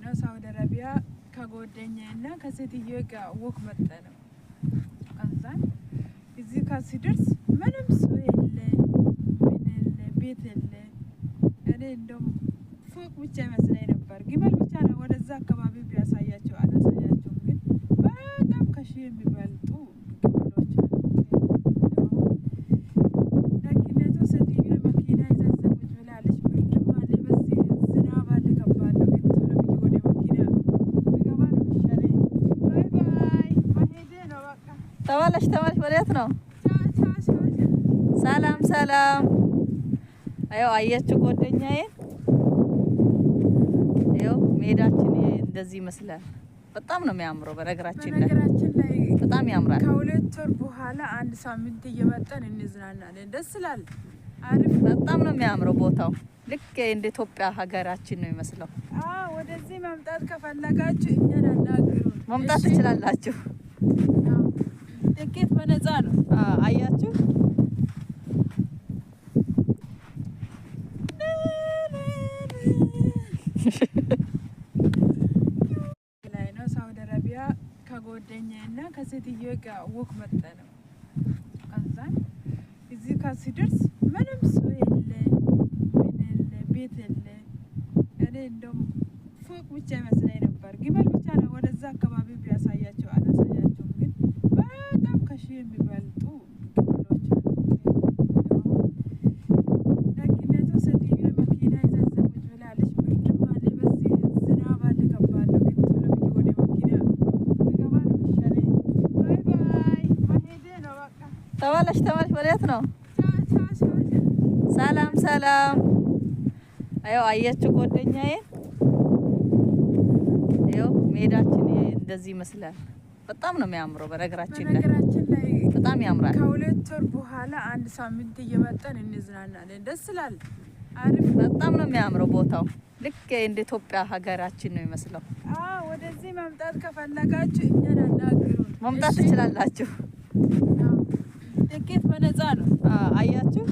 ነው ሳውዲ አረቢያ ከጓደኛዬ እና ከሴትዮ ጋር walk መጣ ነው። ከዛ እዚህ ጋር ሲደርስ ምንም ሰው የለ፣ ምን የለ፣ ቤት የለ። እኔ እንደውም ፎቅ ብቻ ይመስለኝ ነበር፣ ግመል ብቻ ነው። ወደዛ አካባቢ ቢያሳያቸው አላሳያቸውም፣ ግን በጣም ከሺህ የሚበልጡ ግመሎች አሉ። ደግነቱ ሴትዮ መኪና ይዛ እዛ ቁጭ ብላለች። ብርድም አለ፣ በዚህ ዝናብ አለ፣ ከባድ ነው። ግን ቶሎ ብዬ ወደ መኪና ብገባ ነው የሚሻለኝ። Bye bye፣ መሄዴ ነው በቃ። ተመለሽ ተመለሽ። ወዴት ነው? ቻው ቻው ቻው። ሰላም ሰላም። አየው አያችሁ ጓደኛዬን። ይኸው ሜዳችን እንደዚህ ይመስላል። በጣም ነው የሚያምረው። በነገራችን ላይ በነገራችን ላይ በጣም ያምራል። ከ2 ወር በኋላ አንድ ሳምንት እየመጣን እንዝናናለን። ደስ ይላል። አሪፍ። በጣም ነው የሚያምረው ቦታው። ልክ እንደ ኢትዮጵያ ሀገራችን ነው የሚመስለው። አዎ፣ ወደዚህ መምጣት ከፈለጋችሁ እኛን አናግሩን። መምጣት እሺ? ትችላላችሁ። አዎ። ትኬት በነፃ ነው። አያችሁ። ላይ ነው ሳውዲ አረቢያ ከጓደኛዬ እና ከሴትዮ ጋር walk መጣ ነው። ከዛ እዚህ ጋር ሲደርስ ምንም ሰው የለ፣ ምን የለ፣ ቤት የለ። እኔ እንደውም ፎቅ ብቻ ይመስለኝ ነበር፣ ግመል ብቻ ነው። ወደዛ አካባቢ ቢያሳያቸው አላሳያቸውም፣ ግን በጣም ከሺህ የሚበልጡ ግመሎች አሉ። ደግነቱ ሴትዮ መኪና ይዛ እዛ ቁጭ ብላለች። ብርድም አለ፣ በዚህ ዝናብ አለ፣ ከባድ ነው። ግን ቶሎ ብዬ ወደ መኪና ብገባ ነው የሚሻለኝ። Bye bye፣ መሄዴ ነው በቃ። ተመለሽ ተመለሽ። ወዴት ነው? ቻው ቻው ቻው። ሰላም ሰላም። አየው አያችሁ ጓደኛዬን። ይኸው ሜዳችን እንደዚህ ይመስላል። በጣም ነው የሚያምረው። በነገራችን ላይ በነገራችን ላይ በጣም ያምራል። ከ2 ወር በኋላ አንድ ሳምንት እየመጣን እንዝናናለን። ደስ ይላል። አሪፍ። በጣም ነው የሚያምረው ቦታው። ልክ እንደ ኢትዮጵያ ሀገራችን ነው የሚመስለው። አዎ፣ ወደዚህ መምጣት ከፈለጋችሁ እኛን አናግሩን። መምጣት እሺ? ትችላላችሁ። አዎ። ትኬት በነፃ ነው። አያችሁ።